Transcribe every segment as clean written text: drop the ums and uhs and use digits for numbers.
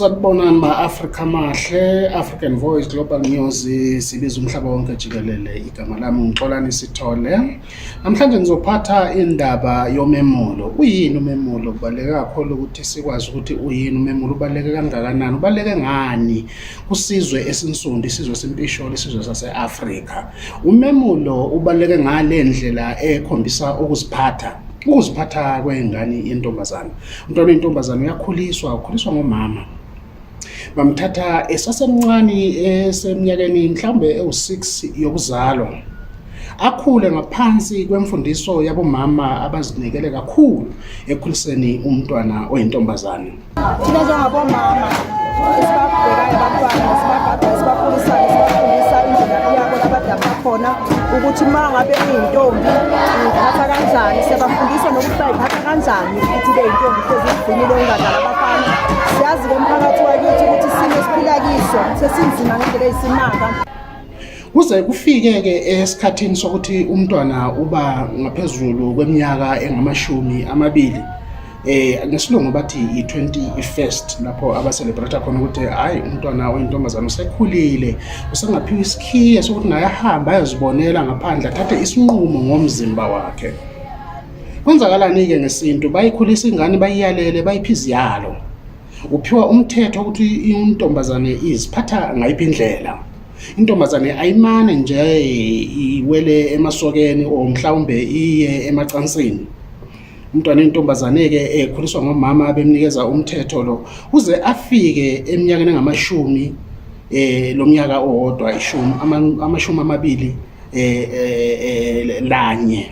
Sanibonani ma-Afrika amahle, African Voice Global News, sibiza umhlaba wonke jikelele. Igama lami uNxolani Sithole. Namhlanje ngizophatha indaba yomemulo. Uyini umemulo? Kubaluleke kakhulu ukuthi sikwazi ukuthi uyini umemulo, ubaluleke kangakanani, ubaluleke ngani kusizwe esinsundu, isizwe esimpisholo, isizwe sase-Afrika. Umemulo ubaluleke ngale ndlela ekhombisa ukuziphatha, ukuziphatha kwengane yentombazane. Umntwana oyintombazane uyakhuliswa, ukhuliswa ngomama. Bamthatha esasemncane, eseminyakeni mhlawumbe ewu-6 yokuzalwa, akhule ngaphansi kwemfundiso yabomama abazinikele kakhulu ekukhuliseni umntwana oyintombazane. Thina njengabomama esibabhekayo abantwana, esibagadayo, esibakhulisayo, esibafundisa indlela yabo labadabuka khona, ukuthi uma ngabe uyintombi uyiphatha kanjani. Siyabafundisa nokuthi bayiphatha kanjani ukuthi ube yintombi hlezi igcinile, ungadlala abafana. Siyazi-ke umphakathi wakithi ukuthi isimo esiphila kiso sesinzima ngendlela eyisimanga. Kuze kufike-ke esikhathini sokuthi umntwana uba ngaphezulu kweminyaka engamashumi 20, ngesilungu bathi i-21st, lapho abacelebrate khona ukuthi hayi, umntwana oyintombazane usekhulile, usengaphiwa isikhiye sokuthi naye ahambe ayozibonela ngaphandle, athathe isinqumo ngomzimba wakhe. Kwenzakalani-ke ngesintu? Bayikhulisa ingane, bayiyalele, bayiphe iziyalo. Uphiwa umthetho ukuthi intombazane iziphatha ngayiphi indlela. Intombazane ayimane nje iwele emasokeni or mhlawumbe iye emacansini. Umntwana intombazane-ke ekhuliswa ngomama bemnikeza umthetho lo uze afike eminyakeni engamashumi lomnyaka owodwa, ishumi, 21 lanye.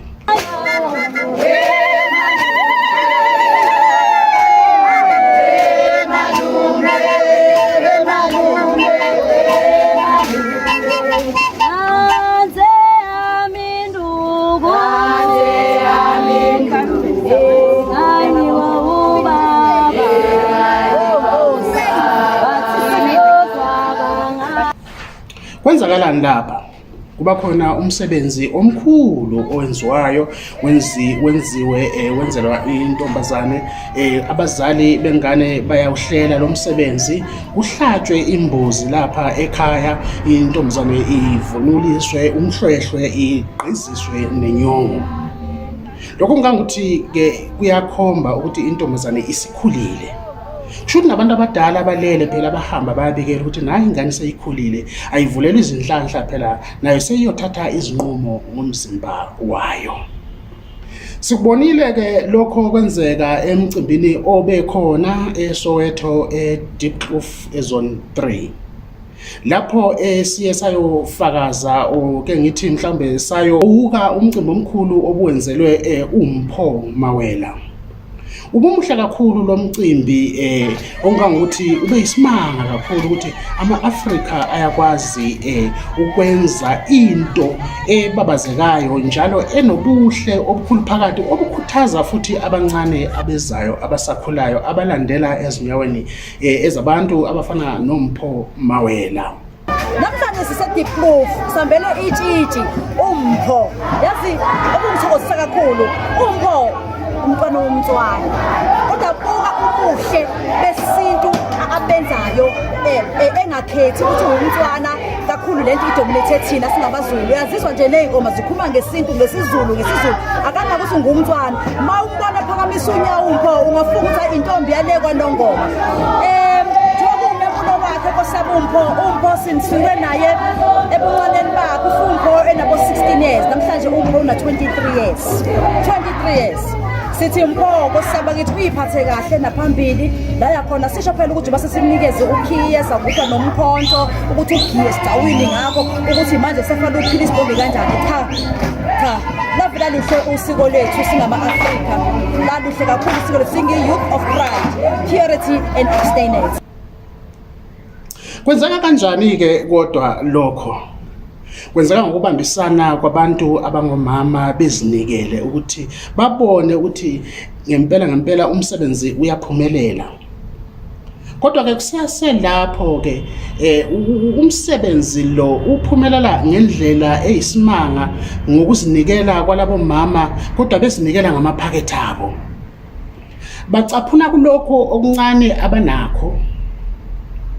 Kwenzakalani lapha? Kuba khona umsebenzi omkhulu owenziwayo, wenziwe wenzelwa intombazane. Abazali bengane bayawuhlela lo msebenzi, kuhlatshwe imbuzi lapha ekhaya, intombazane ivunuliswe umhlwehlwe, igqiziswe nenyongo. Lokho kungangokuthi-ke kuyakhomba ukuthi intombazane isikhulile. Kusho ukuthi nabantu abadala abalele phela bahamba bayabikela ukuthi nayi ingane seyikhulile, ayivulelwe izinhlanhla phela, nayo seyiyothatha izinqumo ngomzimba wayo. Sikubonile-ke lokho kwenzeka emcimbini obekhona eSoweto eDiepkloof eZone 3, lapho esiye sayofakaza, ke ngithi mhlawumbe sayowuka umcimbi omkhulu obuwenzelwe uMpho Mawela. Ubumuhle kakhulu lo mcimbi, ongangokuthi ube yisimanga kakhulu ukuthi ama-Afrika ayakwazi ukwenza into ebabazekayo njalo enobuhle obukhulu phakathi, obukhuthaza futhi abancane abezayo, abasakhulayo, abalandela ezinyaweni ezabantu abafana noMpho Mawela. Namhlanje sise-Diepkloof, sihambele itshitshi uMpho. Yazi okungithokozisa kakhulu, uMpho umntwana womtswana, kodwa buka ubuhle besintu abenzayo, engakhethi ukuthi umntwana kakhulu. Lento idominate thina singabaZulu. Uyazizwa nje ney'ngoma zikhuluma ngesintu, ngesiZulu, ngesiZulu, akanaka ukuthi ungumntwana. Ma umbona phakamisa unyawo uMpho, ungafunga ukuthi intombi yale kwaNongoma. Njengoba umemulo wakhe kosaba uMpho, uMpho sinisuke naye ebuncaneni bakhe. UMpho enabo 16 years, namhlanje uMpho una 23 years, 23 years. Sithi Mpho kosaba kithi uyiphathe kahle naphambili la yakhona. Sisho phela ukuthi base simnikeze ukhiye, savuka nomkhonto ukuthi ugiye sigcawini ngakho, ukuthi manje sefanele uphila isibonge kanjani. Cha cha, lavela lihle usiko lethu singama-Afrika, laluhle kakhulu usiko lethu singi-youth of pride, purity and abstinence. Kwenzeka kanjani-ke kodwa lokho? Kwenzeka ngokubambisana kwabantu abangomama bezinikele ukuthi babone ukuthi ngempela ngempela umsebenzi uyaphumelela. Kodwa-ke kusaselapho-ke umsebenzi lo uphumelela ngendlela eyisimanga ngokuzinikela kwalabo mama, kodwa bezinikela ngamaphakethe abo. Bacaphuna kulokho okuncane abanakho.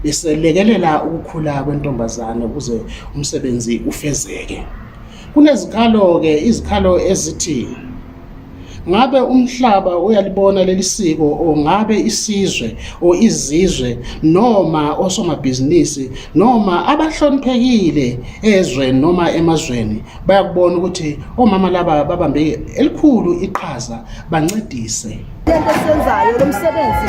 beselekelela ukukhula kwentombazane ukuze umsebenzi ufezeke. Kunezikhalo-ke izikhalo ezithi ngabe umhlaba uyalibona leli siko o ngabe isizwe o izizwe noma osomabhizinisi noma abahloniphekile ezweni noma emazweni bayakubona ukuthi omama laba babambe elikhulu iqhaza bancedise Lento esiyenzayo lo msebenzi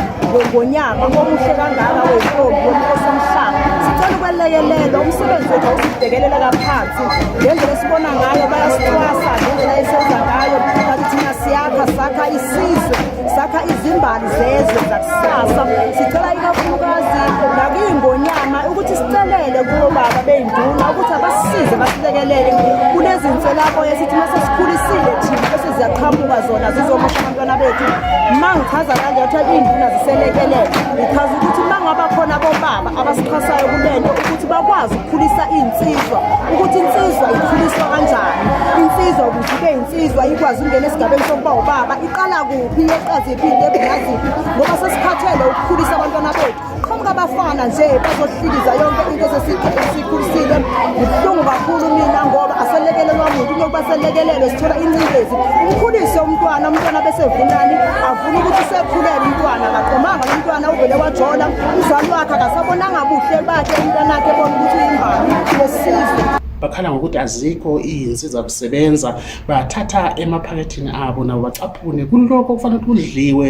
ngonyaka omuhle kangaka wentombi yomkhosi womhlaba sicela ukwelekelelwa umsebenzi wethu awusibhekelela kaphansi ngendlela esibona ngayo bayasicwasa ngendlela esenza ngayo kanti thina siyakha sakha isizwe sakha izimbali zezwe zakusasa sicela ikakhulukazi nakuyingonyama ukuthi sicelele kubobaba beyinduna ukuthi abasisize basilekelele kulezi nswelaboya esithi uma sesikhulisile thina bese ziyaqhamuka zona zizomosha abantwana bethu uma ngichaza kanje kuthiwa iy'nduna ziselekelele ngichaza ukuthi uma ngaba khona abobaba abasixhasayo kule nto ukuthi bakwazi ukukhulisa iy'nsizwa ukuthi insizwa ikhuliswa kanjani insizwa ukuthi ibe insizwa ikwazi ukungena esigabeni sokuba ubaba iqala kuphi yeqa ziphi iy'tebhu naziphi ngoba sesikhathele ukukhulisa abantwana bethu qhamuka abafana nje bazohlikiza yonke into esesikhulisile ngibuhlungu kakhulu mina ngoba aselekelelwa muntu kunokuba selekelelwe sithola incindezi umkhulise umntwana umntwana bese vunani avuna ukuthi sekhulele umntwana akaqomanga lo mntwana uvele wajola umzali wakhe akasabonanga buhle bakhe umntwanakhe ebona ukuthi uyimbali yesizwe bakhala ngokuthi azikho iy'nsiza kusebenza bathatha emaphakethini abo nabo bacaphune kulokho okufanele kudliwe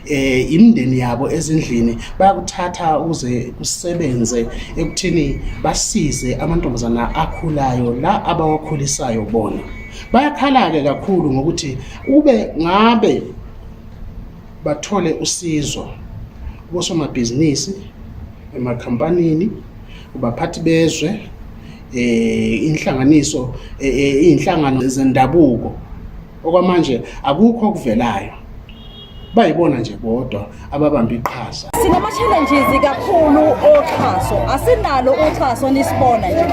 eh imindeni yabo ezindlini bayakuthatha ukuze kusebenze ekuthini basize amantombazana akhulayo la abawakhulisayo bona bayakhala-ke kakhulu ngokuthi ube ngabe bathole usizo kosomabhizinisi emakhampanini kubaphathi bezwe eh inhlanganiso eh, eh, inhlangano zendabuko okwamanje akukho okuvelayo bayibona nje bodwa ababamba iqhaza. Sinama-challenges kakhulu oxhaso, asinalo uxhaso nisibona nje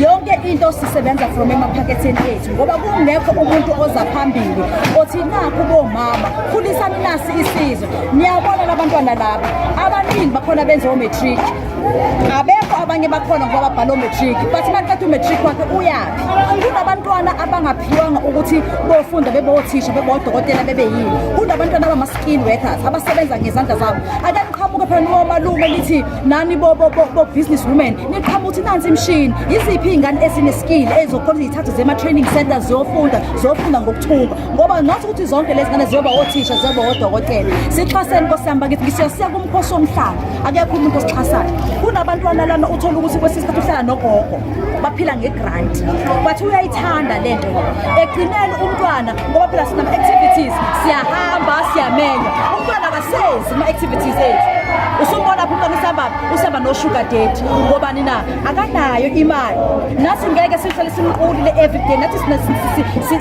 yonke into sisebenza from emaphaketheni ethu ngoba kungekho umuntu oza phambili othi nakhu bomama khulisani nasi isizwe. Niyabona labantwana laba abaningi bakhona benze o-matric abekho abanye bakhona ngoba babhala o-matric but maqeda u-matric wakhe uyaphi kunabantwana abangaphiwanga ukuthi bofunda bebothisha bebodokotela bebe yini kunabantwana abama-skill workers abasebenza ngezandla zabo ake niqhamuke phela niwomalume nithi nani bo-business women niqhamuke ukuthi nansi imishini yiziphi iy'ngane ezine-skill ezizokhona ziyithathe zema-training center ziyofunda ziyofunda ngokuthunga ngoba not ukuthi zonke lezi ngane ziyoba othisha ziyoba odokotela sixhaseni nkosi yami bakithi ngisho siya kumkhosi womhlaba akekho umuntu osixhasayo kunabantwana lana uthola ukuthi kwesinye isikhathi uhlala nogogo baphila ngegrant but uyayithanda le nto ekugcineni umntwana ngoba phela sinama-activities siyahamba siyamenywa umntwana akasezi kuma-activities ethu usumbona phi umntwana usihamba usihamba no-sugar daddy ngobani na akanayo imali nathi ngeke sihlale simqulile everyday nathi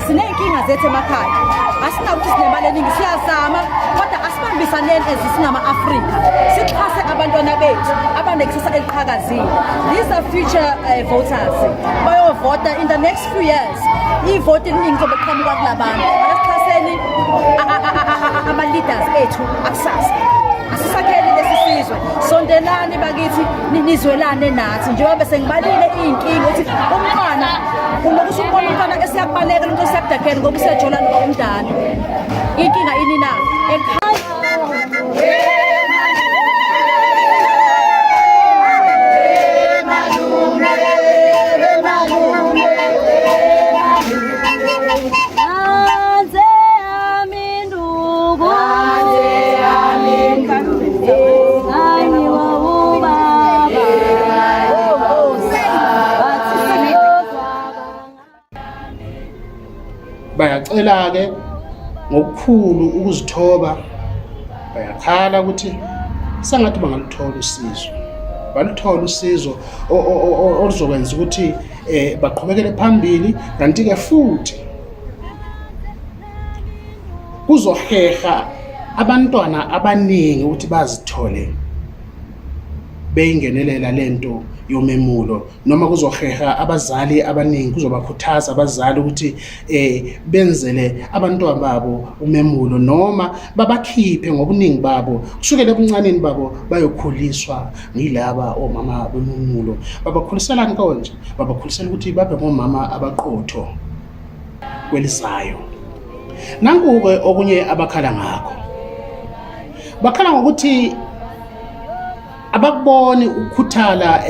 siney'nkinga zethu emakhaya asinakuthi sinemali eningi siyazama kodwa asibambisaneni as singama-afrika sixhase abantwana bethu abanekusasa eliqhakazile these are future voters bayovota in the next few years ivoti eliningi lizobe qhamuka kulabantu akasixhaseni ama-leaders ethu akusasa asisakheli lesi sizwe sondelani bakithi nizwelane nathi njengoba bese ngibalile iy'nkinga ukuthi umntwana unokuthi umbona umntwana esiyakubaleka umuntu esiyakudakela ngoba usejola umdala inkinga ini na ekhaya Bayacela-ke ngokukhulu ukuzithoba bayakhala ukuthi sengathi bangaluthola usizo baluthola usizo oluzokwenza ukuthi um baqhubekele phambili kanti-ke futhi kuzoheha abantwana abaningi ukuthi bazithole beyingenelela lento yomemulo noma kuzoheha abazali abaningi, kuzobakhuthaza abazali ukuthi benzele abantwana babo umemulo noma babakhiphe ngobuningi babo kusukela ebuncaneni babo bayokhuliswa ngilaba omama bememulo. Babakhuliselani konje? Babakhulisela ukuthi babe ngomama abaqotho kwelizayo. Nanku-ke okunye abakhala ngakho, bakhala ngokuthi abakuboni ukukhuthala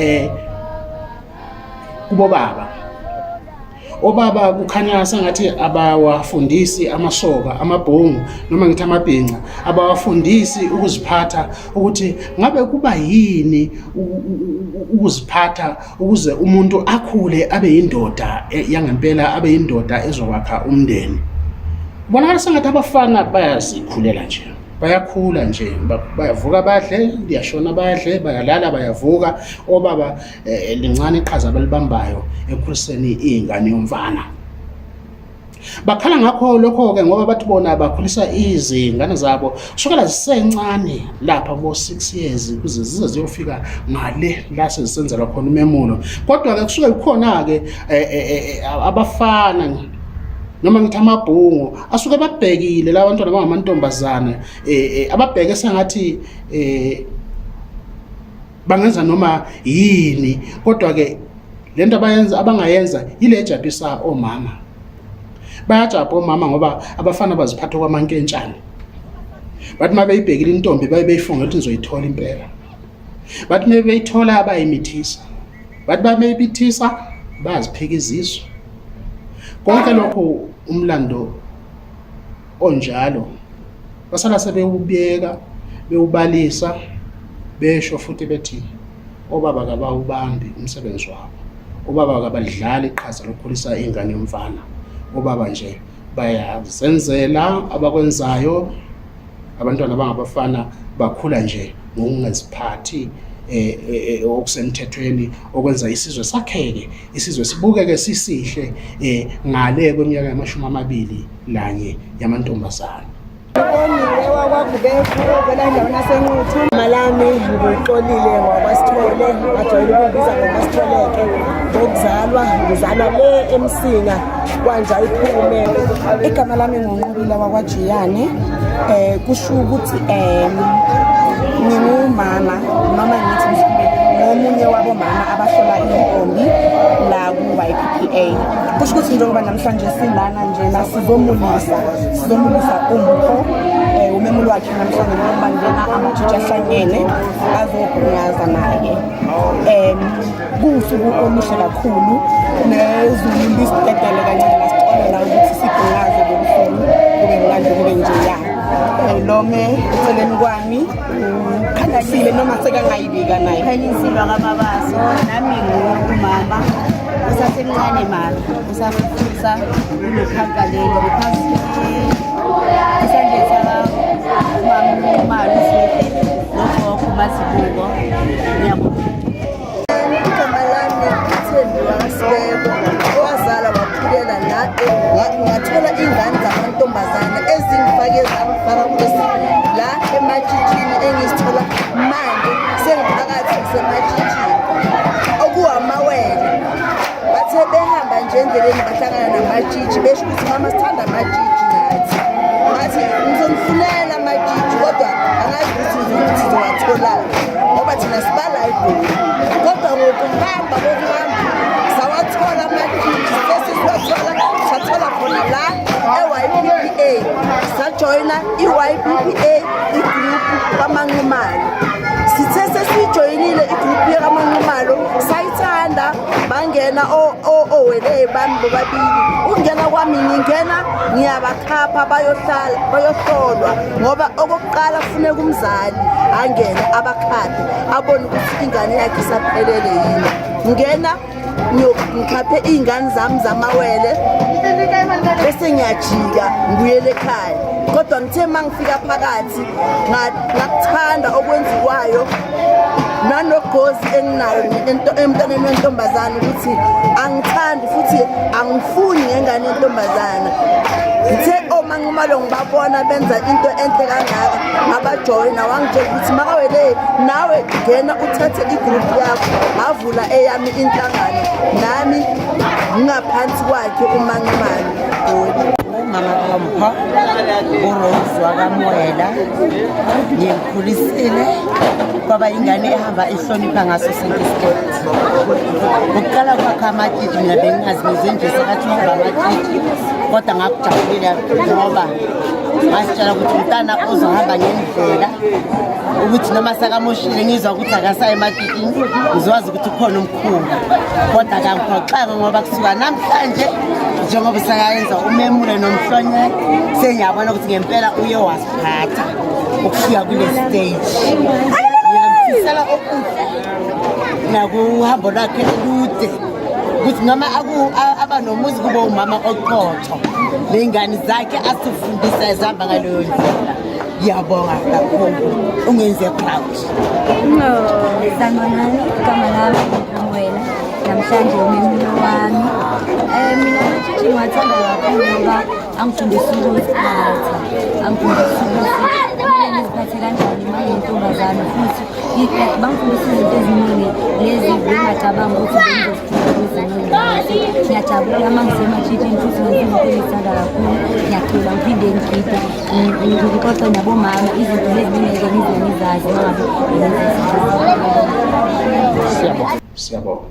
kubobaba. Obaba kukhanya sengathi abawafundisi amasoka, amabhongu noma ngithi amabhinca, abawafundisi ukuziphatha, ukuthi ngabe kuba yini ukuziphatha ukuze umuntu akhule abe yindoda yangempela, abe yindoda ezokwakha umndeni. Kubonakala sengathi abafana bayazikhulela nje, bayakhula nje, bayavuka badle, liyashona badle, bayalala bayavuka. Obaba lincane iqhaza abalibambayo ekukhuliseni iy'ngane yomfana. Bakhala ngakho lokho-ke ngoba bathi bona bakhulisa izingane zabo kusukela zisencane lapha ko-6 years kuze zize ziyofika ngale la sezisenzelwa khona umemulo. Kodwa-ke kusuke kukhona-ke abafana noma ngithi amabhungu asuke babhekile la bantwana bangamantombazane, ababheke sengathi bangenza noma yini, kodwa-ke lento abayenza abangayenza yile ejabhisa omama. Bayajabha omama ngoba abafana baziphatha kwamankentshane. Bathi uma beyibhekile intombi baye beyifunga ukuthi nizoyithola impela. Bathi uma beyithola bayimithisa, bathi uma beyimithisa bayaziphika izisu. Konke lokhu umlando onjalo basala sebewubeka bewubalisa, besho futhi bethi obaba kabawubambi umsebenzi wabo, obaba kabalidlali iqhaza lokukhulisa ingane yomfana, obaba nje bayazenzela abakwenzayo. Abantwana bangabafana bakhula nje ngokungaziphathi okusemthethweni, okwenza isizwe sakheke, isizwe sibukeke sisihle ngale kweminyaka yama-21 yamantombazane. WakwaGubekhu ovela endaweni yaseNquthu. Igama lami nguXolile ngwakwaSithole, bajwayele ukungibiza ngokwaSitholeke. Ngokuzalwa ngizalwa le eMsinga kwaNjayiphume. Igama lami nguNqobile wakwaJiyane. Kusho ukuthi ngingumama noma ngithi mhlawumbe ngomunye wabomama abahlola iy'ntombi la ku-YPPA. Kusho ukuthi njengoba namhlanje silana njena sizomulisa uMpho, umemulo wakhe namhlanje njengoba njena amatshitshi ahlangene azobhungaza naye. Kuwusuku oluhle kakhulu, nezulu lisidedele kancane lasixolela ukuthi sibhungaze lolu suku kube mnandi kube njeya. Lome eceleni kwami ukhanyisile noma sekangayibika naye. Khanyisile kaMabaso, nami ngumama usasemncane mara usafisa kulokhanka lelo because esandleni sakamama uSwete nogogo Mazibuko. Ngiyabonga. Igama lami uThembi wakaSibeko, owazalwa wakhulela la, ngathola iy'ngane zamantombazane ezingifake zangifaka kulesi la ematshitshini engizithola manje sengiphakathi ngisematshitshini okuwamawele. Bathe behamba nje endleleni bahlangana namatshitshi, besho ukuthi mama sithanda amatshitshi nathi. Ngathi ngizonifunela amatshitshi kodwa angazi ukuthi sizowatholaphi ngoba thina sibala egoli. Kodwa ngokuhamba kokuhamba sawathola amatshitshi, sesisiwathola sathola khona la e-YPPA, sajoyina i-YPPA igruphu kaManqumalo. Sithe sesiyijoyinile igruphu yakaManqumalo sayithanda, bangena owele bami bobabili. Ukungena kwami ngingena ngiyabakhapha bayohlala bayohlolwa, ngoba okokuqala kufuneka umzali angene abakhaphe abone ukuthi ingane yakhe isaphelele yini. Ngena ngikhaphe iy'ngane zami zamawele bese ngiyajika ngibuyele ekhaya. Kodwa ngithe uma ngifika phakathi ngakuthanda okwenziwayo nanogozi enginayo emntaneni wentombazane ukuthi angithandi futhi angifuni ngengane yentombazana. Ngithe oManqumalo ngibabona benza into enhle kangaka ngabajoyina wangitshela ukuthi makawele nawe ngena uthathe igroup yakho ngavula eyami inhlangano nami ngingaphansi kwakhe uManqumalo Goli. Umama kaMpho uRose wakaMwela ngimkhulisile kwaba ingane ehamba ihlonipha ngaso sonke isikhathi. Ukuqala kwakhe amatshitshi mina bengingazi ngizwe nje sekathi uhamba amatshitshi kodwa ngakujabulela ngoba ngasitshela ukuthi umntana ozohamba ngendlela ukuthi noma sekamoshile ngizwa ukuthi akasayi ematshitshini ngizwazi ukuthi ukhona umkhulu kodwa kangiphoxanga ngoba kusuka namhlanje njengoba sekayenza umemule nomhlonyane sengiyabona ukuthi ngempela uye wasiphatha ukufika kule stage ngiyamfisela okuhle nakuhambo lwakhe olude ukuthi noma aba nomuzi kube umama oqotho ney'ngane zakhe asifundisa ezihamba ngaleyo ndlela ngiyabonga kakhulu ungenze proud. Sanibonani, igama lami nguMwela. Namhlanje umemulo wami. Mina amatshitshi ngiwathanda kakhulu ngoba angifundisa ukuziphatha, angifundisa ukuthi kumele ngiziphathe kanjani uma ngiyintombazane futhi bangifundisa izinto eziningi lezi bengingacabanga ukuthi bengizozifunda kwezinye iy'ndawo. Ngiyajabula uma ngisematshitshini futhi ngenza izinto engizithanda kakhulu. Ngiyacula ngiphinde ngigide. Ngixoxe nabomama izinto lezi bengeke ngize ngizazi uma ngabe Siyabonga. Siyabonga.